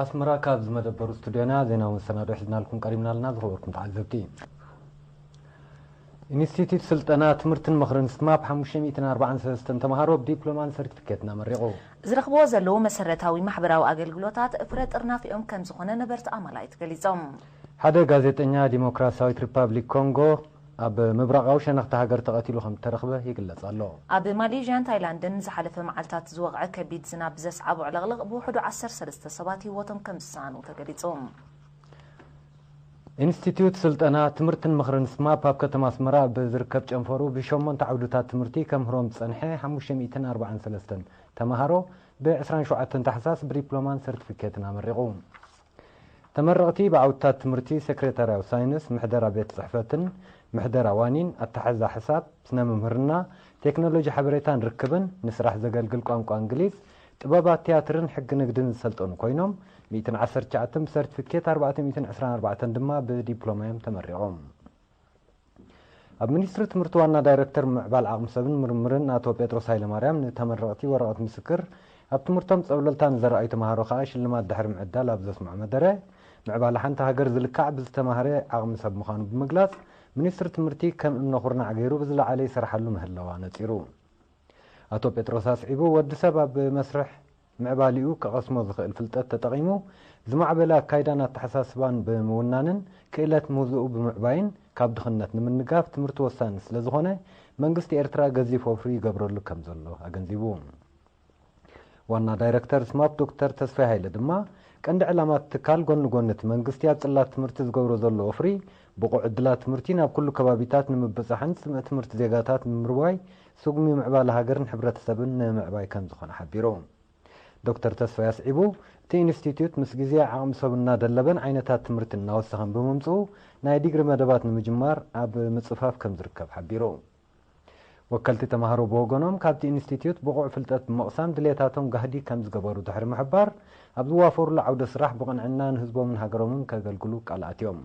ኣስመራ፣ ካብ ዝመደበሩ ስቱድዮና ዜናዊ መሰናዶ ሒዝናልኩም ቀሪብና ኣለና። ዝኸበርኩም ተዓዘብቲ፣ ኢንስቲትዩት ስልጠና ትምህርትን ምኽርን ስማፕ ሓሙሽተ ሚእትን ኣርባዓን ሰለስተን ተምሃሮ ብዲፕሎማን ሰርቲፊኬትን ኣመሪቑ። ዝረኽብዎ ዘለዉ መሰረታዊ ማሕበራዊ ኣገልግሎታት ፍረ ጥርናፊኦም ከም ዝኾነ ነበርቲ ኣማላይት ገሊጾም። ሓደ ጋዜጠኛ ዲሞክራሲያዊት ሪፓብሊክ ኮንጎ ኣብ ምብራቓዊ ሸነኽቲ ሃገር ተቐቲሉ ከም ዝተረኽበ ይግለጽ ኣሎ። ኣብ ማሌዥያን ታይላንድን ዝሓለፈ መዓልታት ዝወቕዐ ከቢድ ዝናብ ብዘስዓቦ ዕልቕልቕ ብውሕዱ ዓሰርተ ሰለስተ ሰባት ህይወቶም ከም ዝሰኣኑ ተገሊጹ። ኢንስቲትዩት ስልጠና ትምህርትን ምኽርን ስማፕ ኣብ ከተማ ኣስመራ ኣብ ዝርከብ ጨንፈሩ ብሸሞንተ ዓውድታት ትምህርቲ ከምህሮም ዝጸንሐ ሓሙሽተ ሚእትን ኣርባዓን ሰለስተን ተምሃሮ ብ ዕስራን ሸውዓተን ታሕሳስ ብዲፕሎማን ሰርቲፊኬትን ኣመሪቑ። ተመረቕቲ ብዓውድታት ትምህርቲ ሴክሬታርያዊ ሳይንስ፣ ምሕደራ ቤት ጽሕፈትን ምሕደራ ዋኒን፣ ኣተሓሕዛ ሕሳብ፣ ስነ ምምህርና፣ ቴክኖሎጂ ሓበሬታን ርክብን፣ ንስራሕ ዘገልግል ቋንቋ እንግሊዝ፣ ጥበባት ቲያትርን ሕጊ ንግድን ዝሰልጠኑ ኮይኖም፣ ሚእትን ዓሰርተ ትሽዓተን ብሰርቲፊኬት፣ ኣርባዕተ ሚእትን ዕስራን ኣርባዕተን ድማ ብዲፕሎማ እዮም ተመሪቖም። ኣብ ሚኒስትሪ ትምህርቲ ዋና ዳይሬክተር ምዕባል ዓቕሚ ሰብን ምርምርን ኣቶ ጴጥሮስ ሃይለማርያም፣ ንተመረቕቲ ወረቐት ምስክር፣ ኣብ ትምህርቶም ጸብለልታ ንዘረኣዩ ተምሃሮ ከኣ ሽልማት ድሕሪ ምዕዳል ኣብ ዘስምዖ መደረ፣ ምዕባለ ሓንቲ ሃገር ዝልካዕ ብዝተማህረ ዓቕሚ ሰብ ምዃኑ ብምግላጽ፣ ሚኒስትሪ ትምህርቲ ከም እምነ ኩርናዕ ገይሩ ብዝለዓለ ይሰርሓሉ ምህላዋ ነጺሩ። ኣቶ ጴጥሮስ ኣስዒቡ፣ ወዲ ሰብ ኣብ መስርሕ ምዕባሊኡ ክቐስሞ ዝኽእል ፍልጠት ተጠቒሙ፣ ዝማዕበለ ኣካይዳን ኣተሓሳስባን ብምውናንን ክእለት ምህዞኡ ብምዕባይን ካብ ድኽነት ንምንጋፍ ትምህርቲ ወሳኒ ስለ ዝኾነ፣ መንግስቲ ኤርትራ ገዚፍ ወፍሪ ይገብረሉ ከም ዘሎ ኣገንዚቡ። ዋና ዳይረክተር ስማፕ ዶክተር ተስፋይ ሃይለ ድማ፣ ቀንዲ ዕላማ እቲ ትካል ጎኒ ጎኒ እቲ መንግስቲ ኣብ ጽላት ትምህርቲ ዝገብሮ ዘሎ ወፍሪ፣ ብቑዕ ዕድላት ትምህርቲ ናብ ኩሉ ከባቢታት ንምብጻሕን ስምዒት ትምህርቲ ዜጋታት ንምርዋይ፣ ስጉሚ ምዕባለ ሃገርን ሕብረተሰብን ንምዕባይ ከም ዝኾነ ሓቢሩ። ዶክተር ተስፋይ ኣስዒቡ፣ እቲ ኢንስቲትዩት ምስ ግዜ ዓቕሚ ሰብ እናደለበን ዓይነታት ትምህርቲ እናወሰኸን ብምምጽኡ፣ ናይ ዲግሪ መደባት ንምጅማር ኣብ ምጽፋፍ ከም ዝርከብ ሓቢሩ። ወከልቲ ተምሃሮ ብወገኖም፣ ካብቲ ኢንስቲትዩት ብቑዕ ፍልጠት ብምቕሳም ድሌታቶም ጋህዲ ከም ዝገበሩ ድሕሪ ምሕባር፣ ኣብ ዝዋፈሩሉ ዓውደ ስራሕ ብቕንዕና ንህዝቦምን ሃገሮምን ከገልግሉ ቃል ኣትዮም።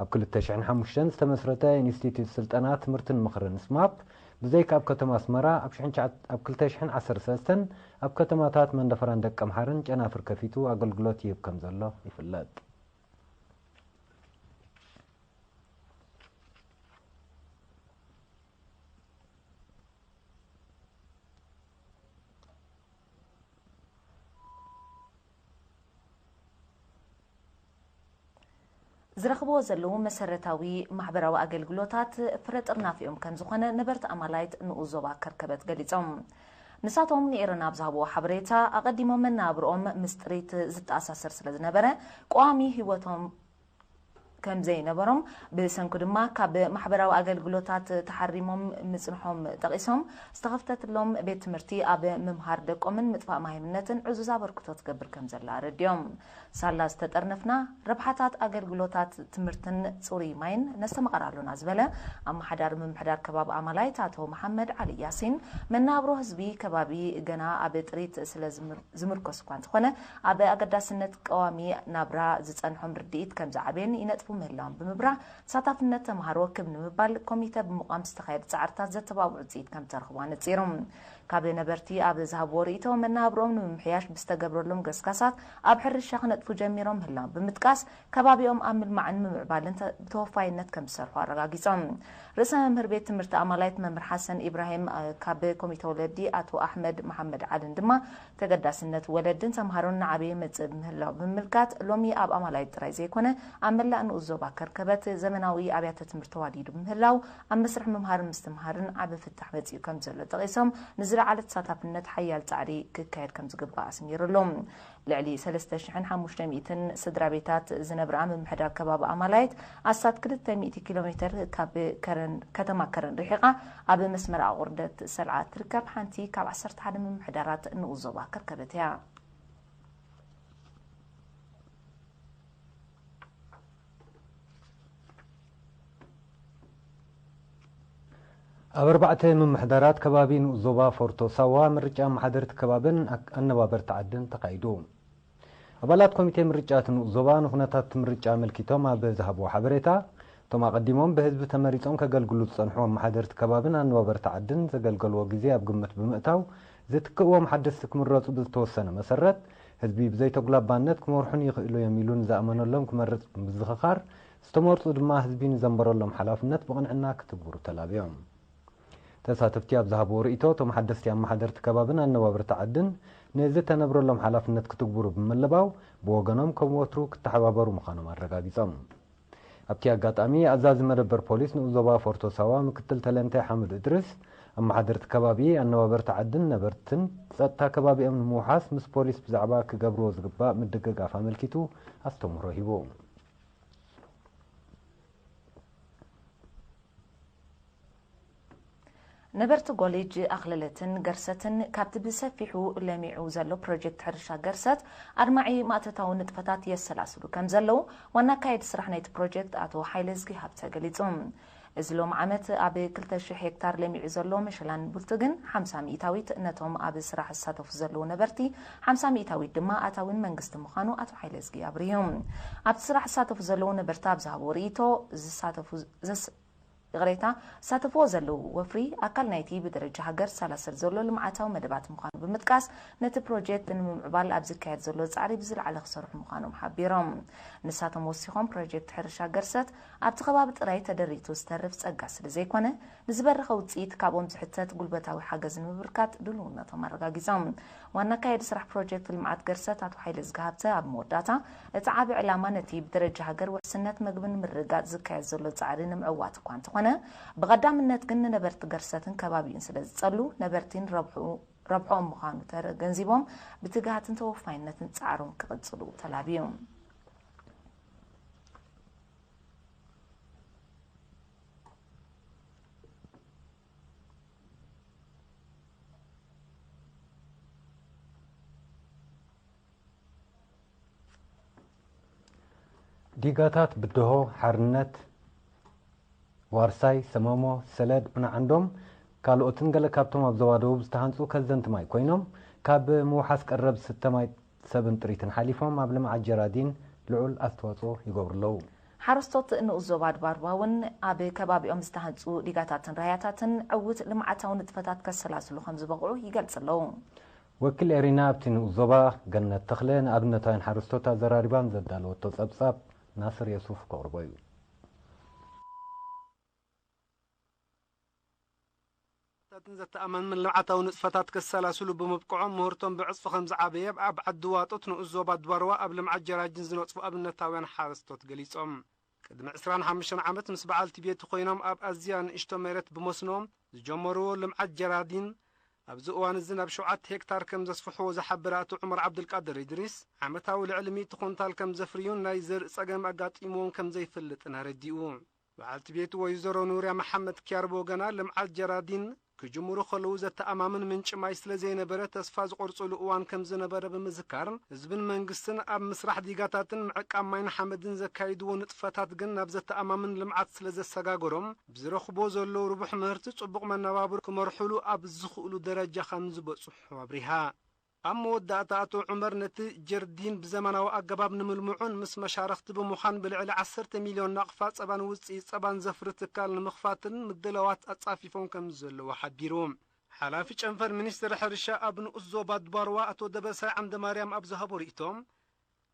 ኣብ ክልተ ሽሕን ሓሙሽተን ዝተመስረተ ኢንስቲትዩት ስልጠና ትምህርትን ምኽርን ስማፕ፣ ብዘይካ ኣብ ከተማ ኣስመራ፣ ኣብ ሽሕን ትሽዓን፣ ኣብ ክልተ ሽሕን ዓሰርተ ሰለስተን ኣብ ከተማታት መንደፈራን ደቀምሓረን ጨናፍር ከፊቱ ኣገልግሎት ይህብ ከም ዘሎ ይፍለጥ። ዝረኽብዎ ዘለዉ መሰረታዊ ማሕበራዊ ኣገልግሎታት ፍረ ጥርናፊኦም ከም ዝኾነ ነበርቲ ኣማላይት ንኡስ ዞባ ከርከበት ገሊጾም። ንሳቶም ንኤረና ኣብ ዝሃብዎ ሓበሬታ፣ ኣቐዲሞም መነባብርኦም ምስ ጥሪት ዝተኣሳሰር ስለ ዝነበረ፣ ቀዋሚ ህይወቶም ከም ዘይነበሮም፣ ብሰንኩ ድማ ካብ ማሕበራዊ ኣገልግሎታት ተሓሪሞም ምጽንሖም ጠቒሶም፣ ዝተኸፍተትሎም ቤት ትምህርቲ ኣብ ምምሃር ደቆምን ምጥፋእ ማይምነትን ዕዙዝ ኣበርክቶ ትገብር ከም ዘላ ኣረዲኦም። ሳላ ዝተጠርነፍና፣ ረብሓታት ኣገልግሎታት ትምህርትን ጽሩይ ማይን ነስተማቕር ኣሎና ዝበለ ኣመሓዳሪ ምምሕዳር ከባቢ ኣማላይት ኣቶ መሓመድ ዓሊ ያሲን፣ መነባብሮ ህዝቢ ከባቢ ገና ኣብ ጥሪት ስለ ዝምር-፣ ዝምርኮስ እኳ እንተኾነ፣ ኣብ ኣገዳስነት ቀዋሚ ናብራ ዝጸንሖም ርድኢት ከም ዝዓበየን ይነጥፉ ምህላዎም ብምብራህ፣ ተሳታፍነት ተምሃሮ ክብ ንምባል ኮሚተ ብምቋም ዝተኻየደ ጻዕርታት ዘተባብዕ ውጽኢት ከም ዝተረኽቦ ኣነጺሩ። ካብ ነበርቲ ኣብ ዝሃብዎ ርእይቶ፣ መነባብሮኦም ንምምሕያሽ ብዝተገብረሎም ገስጋሳት ኣብ ሕርሻ ክነጥፉ ጀሚሮም ምህላዎም ብምጥቃስ፣ ከባቢኦም ኣብ ምልማዕን ምምዕባልን ተ-፣ ብተወፋይነት ከም ዝሰርሑ ኣረጋጊጾም። ርእሰ መምህር ቤት ትምህርቲ ኣማላይት መምህር ሓሰን ኢብራሂም፣ እ፣ ካብ ኮሚተ ወለዲ ኣቶ ኣሕመድ መሓመድ ዓልን ድማ፣ ተገዳስነት ወለድን ተምሃሮን እናዓበየ ይመጽእ ብምህላው ብምምልካት፣ ሎሚ ኣብ ኣማላይት ጥራይ ዘይኮነ፣ ኣብ መላእ ንኡስ ዞባ ከርከበት ዘመናዊ ኣብያተ ትምህርቲ ተዋዲዱ ብምህላው፣ ኣብ መስርሕ ምምሃርን ምስትምሃርን ዓቢ ፍታሕ መጺኡ ከም ዘሎ ጠቒሶም፣ ንዝለዓለ ተሳታፍነት ሓያል ጻዕሪ ክካየድ ከም ዝግባእ ኣስሚሩሉ። ልዕሊ ሰለስተ ሽሕን ሓሙሽተ ሚእትን ስድራ ቤታት ዝነብራ ምምሕዳር ከባቢ ኣማላይት፣ ኣስታት ክልተ ሚእቲ ኪሎ ሜተር ካብ ከረን፣ ከተማ ከረን ርሒቓ ኣብ መስመር ኣቑርደት ሰልዓ እትርከብ ሓንቲ ካብ ዓሰርተ ሓደ ምምሕዳራት ንኡስ ዞባ ከርከበት እያ። ኣብ ኣርባዕተ ምምሕዳራት ከባቢ ንኡስ ዞባ ፎርቶ ሳዋ ምርጫ ኣመሓደርቲ ከባብን ኣክ-፣ ኣነባበርቲ ዓድን ተኻይዱ። ኣባላት ኮሚቴ ምርጫ እቲ ንኡስ ዞባ ንኩነታት እቲ ምርጫ ኣመልኪቶም ኣብ ዝሃብዎ ሓበሬታ፣ እቶም ኣቐዲሞም ብህዝቢ ተመሪጾም ከገልግሉ ዝጸንሑ ኣመሓደርቲ ከባብን ኣነባበርቲ ዓድን ዘገልገልዎ ግዜ ኣብ ግምት ብምእታው፣ ዝትክእዎም ሓደስቲ ክምረጹ ብዝተወሰነ መሰረት፣ ህዝቢ ብዘይተጉላባነት ክመርሑን ይኽእሉ እዮም ኢሉ ንዝኣመነሎም ክመርጽ ብምዝኽኻር፣ ዝተመርጹ ድማ ህዝቢ ንዘንበረሎም ሓላፍነት ብቕንዕና ክትግብሩ ተላብዮም። ተሳተፍቲ ኣብ ዝሃብዎ ርእይቶ፣ እቶም ሓደስቲ ኣመሓደርቲ ከባብን ኣነባበርቲ ዓድን ንዝተነብረሎም ሓላፍነት ክትግብሩ ብምልባው፣ ብወገኖም ከም ወትሩ ክተሓባበሩ ምዃኖም ኣረጋጊጾም። ኣብቲ ኣጋጣሚ፣ ኣዛዚ መደበር ፖሊስ ንኡስ ዞባ ፎርቶ ሳዋ ምክትል ተለንታይ ሓምድ እድሪስ፣ ኣመሓደርቲ ከባቢ፣ ኣነባበርቲ ዓድን ነበርትን ጸጥታ ከባቢኦም ንምውሓስ ምስ ፖሊስ ብዛዕባ ክገብርዎ ዝግባእ ምድግጋፍ ኣመልኪቱ ኣስተምህሮ ሂቡ። ነበርቲ ኮሌጅ ኣኽለለትን ገርሰትን ካብቲ ብሰፊሑ ለሚዑ ዘሎ ፕሮጀክት ሕርሻ ገርሰት ኣድማዒ ማእቶታዊ ንጥፈታት የሰላስሉ ከም ዘለዉ ዋና ኣካየዲ ስራሕ ናይቲ ፕሮጀክት ኣቶ ሓይለዝጊ ሃብተ ገሊጹ። እዚ ሎም ዓመት ኣብ ክልተ ሽሕ ሄክታር ለሚዑ ዘሎ መሸላን ቡልትግን ሓምሳ ሚእታዊት ነቶም ኣብ ስራሕ ዝሳተፉ ዘለዉ ነበርቲ ሓምሳ ሚእታዊት ድማ ኣታዊን መንግስቲ ምዃኑ ኣቶ ሓይለዝጊ ኣብርዩ። ኣብቲ ስራሕ ዝሳተፉ ዘለዉ ነበርቲ ኣብ ዝሃብዎ ርእይቶ ዝሳተፉ ዘስ ይቕሬታ፣ ዝሳተፍዎ ዘለዉ ወፍሪ ኣካል ናይቲ ብደረጃ ሃገር ዝሰላሰል ዘሎ ልምዓታዊ መደባት ምዃኑ ብምጥቃስ፣ ነቲ ፕሮጀክት ንምምዕባል ኣብ ዝካየድ ዘሎ ጻዕሪ ብዝለዓለ ክሰርሑ ምዃኖም ሓቢሮም። ንሳቶም ወሲኾም፣ ፕሮጀክት ሕርሻ ገርሰት ኣብቲ ከባቢ ጥራይ ተደሪቱ ዝተርፍ ጸጋ ስለ ዘይኮነ፣ ንዝበረኸ ውጽኢት ካብኦም ዝሕተት ጉልበታዊ ሓገዝ ንምብርካት ድልውነቶም ኣረጋጊጾም። ዋና ኣካያዲ ስራሕ ፕሮጀክት ልምዓት ገርሰት ኣቶ ሓይለ ዝግሃብተ ኣብ መወዳእታ፣ እቲ ዓቢ ዕላማ ነቲ ብደረጃ ሃገር ውሕስነት መግብን ምርግጋጽ ዝካየድ ዘሎ ጻዕሪ ንምዕዋት እኳ እንተኾነ፣ ብቐዳምነት ግን ንነበርቲ ገርሰትን ከባቢኡን ስለ ዝጸሉ፣ ነበርቲን ረብሑ-፣ ረብሕኦም ምዃኑ ተገንዚቦም፣ ብትግሃትን ተወፋይነትን ጻዕሮም ክቕጽሉ ተላብዩ። ዲጋታት ብድሆ፣ ሓርነት፣ ዋርሳይ፣ ሰመሞ፣ ሰለድ፣ ዑናዓንዶም ካልኦትን ገለ ካብቶም ኣብ ዞባ ደቡብ ዝተሃንጹ ከዘንቲ ማይ ኮይኖም፣ ካብ ምውሓስ ቀረብ ዝስተ ማይ ሰብን ጥሪትን ሓሊፎም ኣብ ልምዓት ጀራዲን ልዑል ኣስተዋጽኦ ይገብሩ ኣለዉ። ሓረስቶት ንኡስ ዞባ ኣድባርባ እውን ኣብ ከባቢኦም ዝተሃንጹ ዲጋታትን ራያታትን ዕዉት ልምዓታዊ ንጥፈታት ከሰላስሉ ከም ዝበቕዑ ይገልጽ ኣለዉ። ወኪል ኤሪና ኣብቲ ንኡስ ዞባ ገነት ተኽለ ንኣብነታውያን ሓረስቶት ኣዘራሪባን ዘዳለወቶ ጸብጻብ ናስር የሱፍ ከቕርቦ እዩ። ታትን ዘተኣማምን ልምዓታዊ ንጥፈታት ከሰላስሉ ብምብቅዖም ምህርቶም ብዕጽፊ ከም ዝዓበየ ኣብ ዓዲ ዋጦት ንኡስ ዞባ ኣድባርዋ ኣብ ልምዓት ጀራጅን ዝነጥፉ ኣብነታውያን ሓረስቶት ገሊጾም። ቅድሚ ዕስራን ሓሙሽተን ዓመት ምስ በዓልቲ ቤቱ ኮይኖም ኣብ ኣዝያ ንእሽቶ መሬት ብመስኖ ዝጀመርዎ ልምዓት ጀራዲን ኣብዚ እዋን እዚ ናብ ሸውዓተ ሄክታር ከም ዘስፍሕዎ ዝሓበረ ኣቶ ዑመር ዓብዱልቃድር ኢድሪስ፣ ዓመታዊ ልዕሊ ሚእቲ ኩንታል ከም ዘፍርዩን ናይ ዘርኢ ጸገም ኣጋጢምዎም ከም ዘይፈልጥን ኣረዲኡ። በዓልቲ ቤቱ ወይዘሮ ኑርያ መሓመድ ኪያር ብወገና፣ ልምዓት ጀራዲን ክጅምሩ ከለዉ ዘተኣማምን ምንጪ ማይ ስለ ዘይነበረ ተስፋ ዝቖርጽሉ እዋን ከም ዝነበረ ብምዝካር፣ ህዝብን መንግስትን ኣብ ምስራሕ ዲጋታትን ምዕቃብ ማይን ሓመድን ዘካይድዎ ንጥፈታት ግን ናብ ዘተኣማምን ልምዓት ስለ ዘሰጋገሮም፣ ብዝረኽቦ ዘለዉ ርቡሕ ምህርቲ ጽቡቕ መነባብሮ ክመርሑሉ ኣብ ዝኽእሉ ደረጃ ከም ዝበጽሑ ኣብሪሃ። ኣብ መወዳእታ ኣቶ ዑመር ነቲ ጀርዲን ብዘመናዊ ኣገባብ ንምልምዑን ምስ መሻርኽቲ ብምዃን ብልዕሊ ዓሰርተ ሚልዮን ናቕፋ ጸባን ውጽኢት ጸባን ዘፍሪ ትካል ንምኽፋትን ምድላዋት ኣጻፊፎም ከም ዘለዉ ሓቢሩ። ሓላፊ ጨንፈር ሚኒስትሪ ሕርሻ ኣብ ንኡስ ዞባ ድባርዋ ኣቶ ደበሳይ ዓንደማርያም ኣብ ዝሃቦ ርእይቶ፣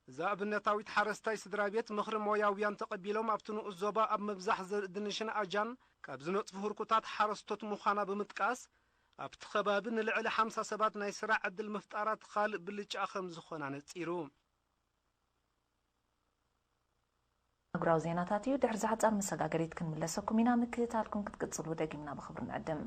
እዛ ኣብነታዊት ሓረስታይ ስድራ ቤት ምኽሪ ሞያውያን ተቐቢሎም ኣብቲ ንኡስ ዞባ ኣብ ምብዛሕ ዘርኢ ድንሽን ኣጃን ካብ ዝነጥፉ ህርኩታት ሓረስቶት ምዃና ብምጥቃስ፣ ኣብቲ ከባቢ ንልዕሊ ሓምሳ ሰባት ናይ ስራሕ ዕድል ምፍጣራ እቲ ካልእ ብልጫ ከም ዝኾነ ኣነጺሩ። ኣህጉራዊ ዜናታት እዩ። ድሕሪ ዝሓጻር መሰጋገሪት ክንምለሰኩም ኢና። ምክትታልኩም ክትቅጽሉ ደጊምና ብኽብሪ ንዕድም።